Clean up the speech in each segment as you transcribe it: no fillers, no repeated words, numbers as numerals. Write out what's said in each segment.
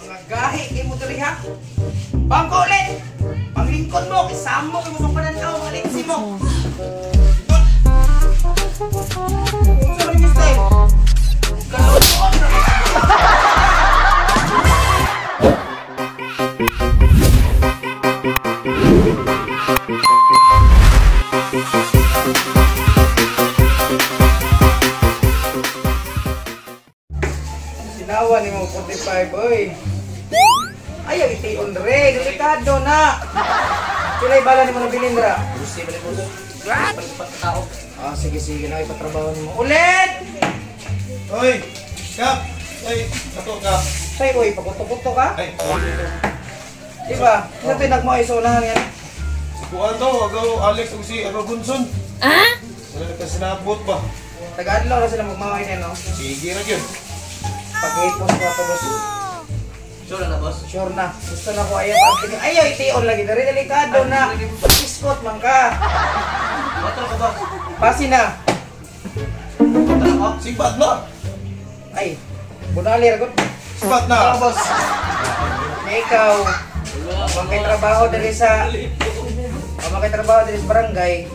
Mga gahi kay mo diri ha. Bangko ulit. Panglingkod mo, isamo kay mo sa pananaw, mga litsi mo. Unsa man yung style? Kaluon na. Sinawa ni mo 45, oy. Ay, ang tion re, delikado na. Sila'y bala ni mo nabilin ra. What? Ah, sige, sige na, ipatrabaho ni mo. Ulit! Oy! Kap! Oy, kato ka. Say, oy, pakuto-kuto ka? Ay, Di ba? Sino ito yung nagmo ay sa unahan yan? Si Kuan to, agaw Alex o si agaw Gunson. Ah? Wala na kasinabot ba? Taga-adlaw na sila magmaway niya, no? Sige ra gyud. Pag-hipos ko ito, boss. Sure na, boss? Sure na. Gusto na ko ayaw. Ayaw, tion lagi. Dari delikado na. Iskot man ka. Motor ko, boss. Pasi na. Motor ako? Sibat na! Ay, bunali ragot. Sibat na! Ako, boss. Na ikaw, ang trabaho diri sa barangay,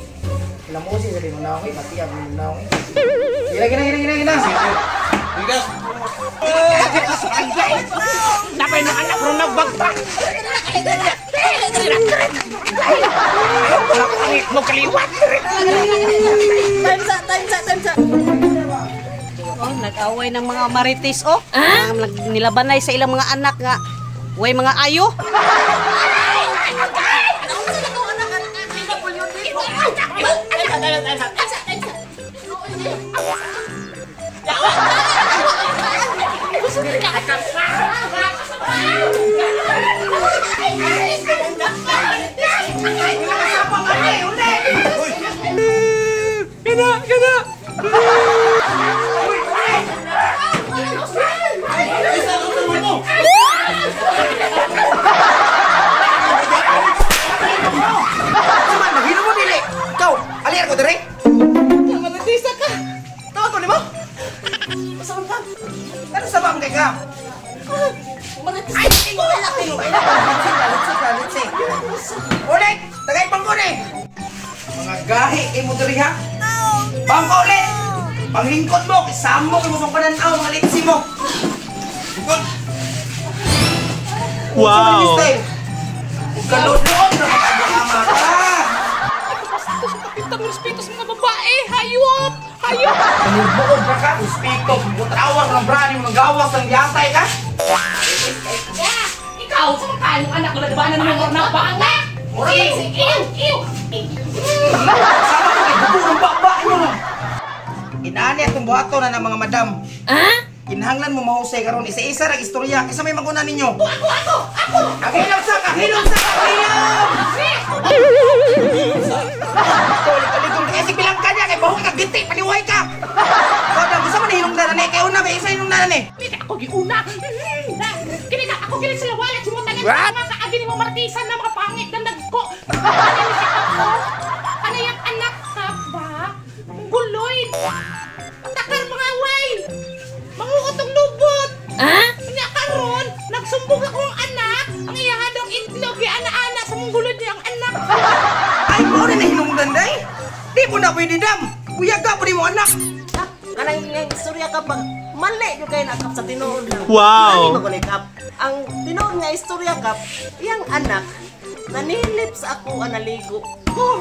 lamusi sa di mo naong, matiyag mo naong. Gina, gina, gina, gina, gina. Bigas! Napay ng anak, pero nagbagta! Mo kaliwat! Time sa, time sa, time sa. Oh, nag-away ng mga marites, oh. Ah? Nilabanay sa ilang mga anak nga. Way mga ayo. Gana, gana! Saman, maghino mo dili! Ikaw, aliyar ko diri! Manatisa ka! Tawag ko ni mo? Masaman ka! Ano sa bang kay ka? Marites! Ay, tingo! Tingo! Let's see, let's see, let's see. Ulit! Tagay pangko ni! Mga gahi kay mo diri ha! Bangko ulit! Panglingkod mo! Isamo kay mo sa pananaw, mga litsi mo! Wow! Kalod-lod na makabama ka! Bastos sa kapitang respeto sa mga babae! Hayop! Hayop! Panugbuog ka ka! Respeto! Butawar ng brani mo ng gawas ng yatay ka! Ikaw, sa mga kayong anak ko na diba na naman na ba anak? Ew! Ew! Ew! Sama ko kay bubo ng baba nyo! Inaani atong buhato na ng mga madam. Ah? Kinahanglan mo mahusay karon isa-isa rag istorya kaysa may maguna ninyo. Ako! Ako! Ako! Kahilom sa! Kahilom sa! Kahilom! Kaligong kasi bilang ka niya kay bahong ka giti paniway ka. Kodam gusto man hilong na ni kay una may isa hilong na ni. Kini ako giuna. Kini ka ako kini sila wala sumutanan mga kaagi ni mo martisan na mga pangit na nagko. Ano yung anak ka ba? Guloy. Takar mga away. Manguotong lubot. Ah? Nya karon nagsumbong akong anak ang iyahadong itlog ana-ana sa mong gulod niyang anak. Ay mo na hinungdan day. Di mo na pwede dam. Uyag ka pwede mo anak. Kanang istorya ka pag mali yung kayo nakap sa tinuod lang. Wow! Mali kap. Ang tinuod nga istorya kap, iyang anak nanilip sa ako ang naligo. Oh,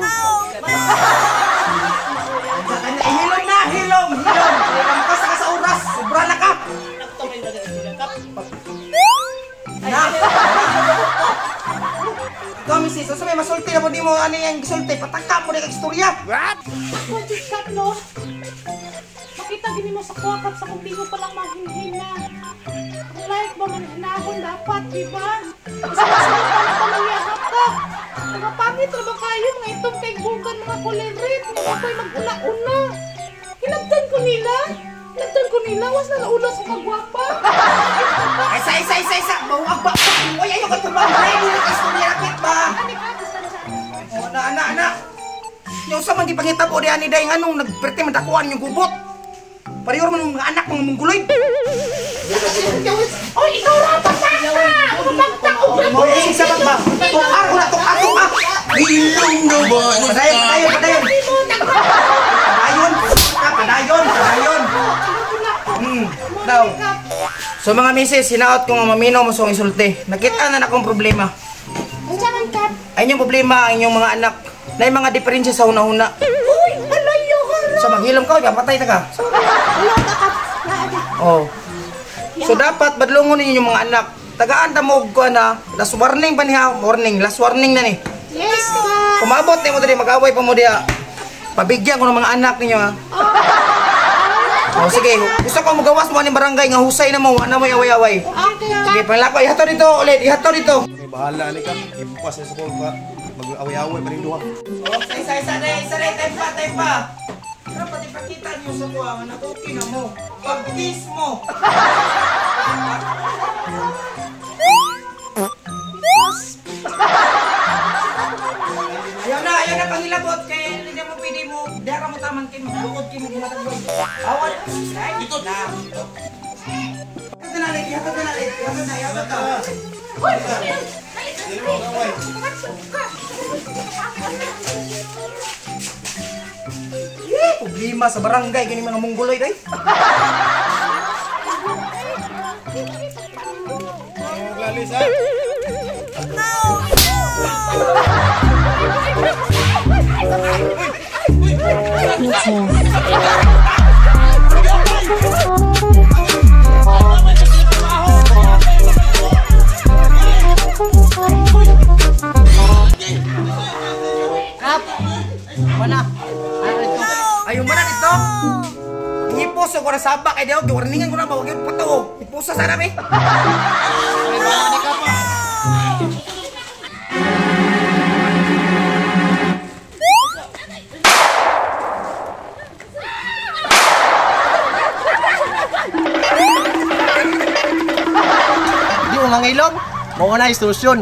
Hilom na, hilom, hilom. Hilom ka sa oras, sobra na ka. Na. Ikaw, misis, so may masulti na mo di mo ano yung gisulti, pataka mo na yung istorya. What? Kat, no? Makita gini mo sa kuwakap sa kung di mo palang mahinhin na. Ang like ba manhinahon dapat, di ba? Kasi mas mo pala pamalyahap ka. Mga pangit na ba kayo? Mga itong kay bugan, mga kulirit. Mga ako'y mag-una-una. Hinagdan ko nila. Hinagdan ko nila. Was na naula sa kagwapa. Ay, isa, isa, isa, isa. Bahuag ba? Uy, ayaw ka tumang. Ready na ka istorya rakit ba? Ani ka, gusto na siya. Oh, na, ana, ana. Yung sa man gipangitabo di ani day nganong nagperte man dakuan yung gubot. Pareho man mga anak mga mongoloid. Oy, ikaw ra pa. Padayon, padayon, padayon. Padayon, padayon, padayon. Daw. So mga misis, hinaot ko nga maminaw mo sa akong isulti. Nakita na akong problema. Unsa man, Kap? Ay inyong problema ang inyong mga anak. Na yung mga diferensya sa huna-huna. Uy, alayo ka ra. So maghilom ka, papatay ta ka. Wala ka, Kap. Naa. Oh. So dapat badlongon ninyo yung mga anak. Tagaan ta mo og kuan ha. Last warning pa niya, warning, last warning na ni. Yes, Kap. Umabot nimo diri mag-away pa mo diha. Pabigyan ko ng mga anak ninyo ha. Oh, sige, gusto ko mogawas mo aning barangay nga husay na mo, wa na mo away-away. Okay, Kap. Sige, panglako, ihato dito ulit, ihato dito. May bahala ni Kap. Ipas sa ko ba mag-away-away pa rin duha. Oh, isa isa isa isa isa time pa, time pa. Dapat ipakita niyo sa kuha nga na-okay na mo. Pag-kiss mo. Ayaw na pangilabot kay hindi mo pwede mo. Dara mo taman kay magbukod kay mo gumatagboy. Awal. Dito na. Ihatod na ulit, ihatod na ulit, ihatod na, ihatod na. Uy, dali, dali. Eh, problema sa barangay gani mga mongoloy day. Maglalis ha. Kap! Wala. Ano ito? Ayaw man na dito. Hipos ko na sabak kay daw, giwarningan ko na ba wag yun patawo. Hiposa sana mi. May bahala ni Kap. Di mo mangilog, mao na solusyon.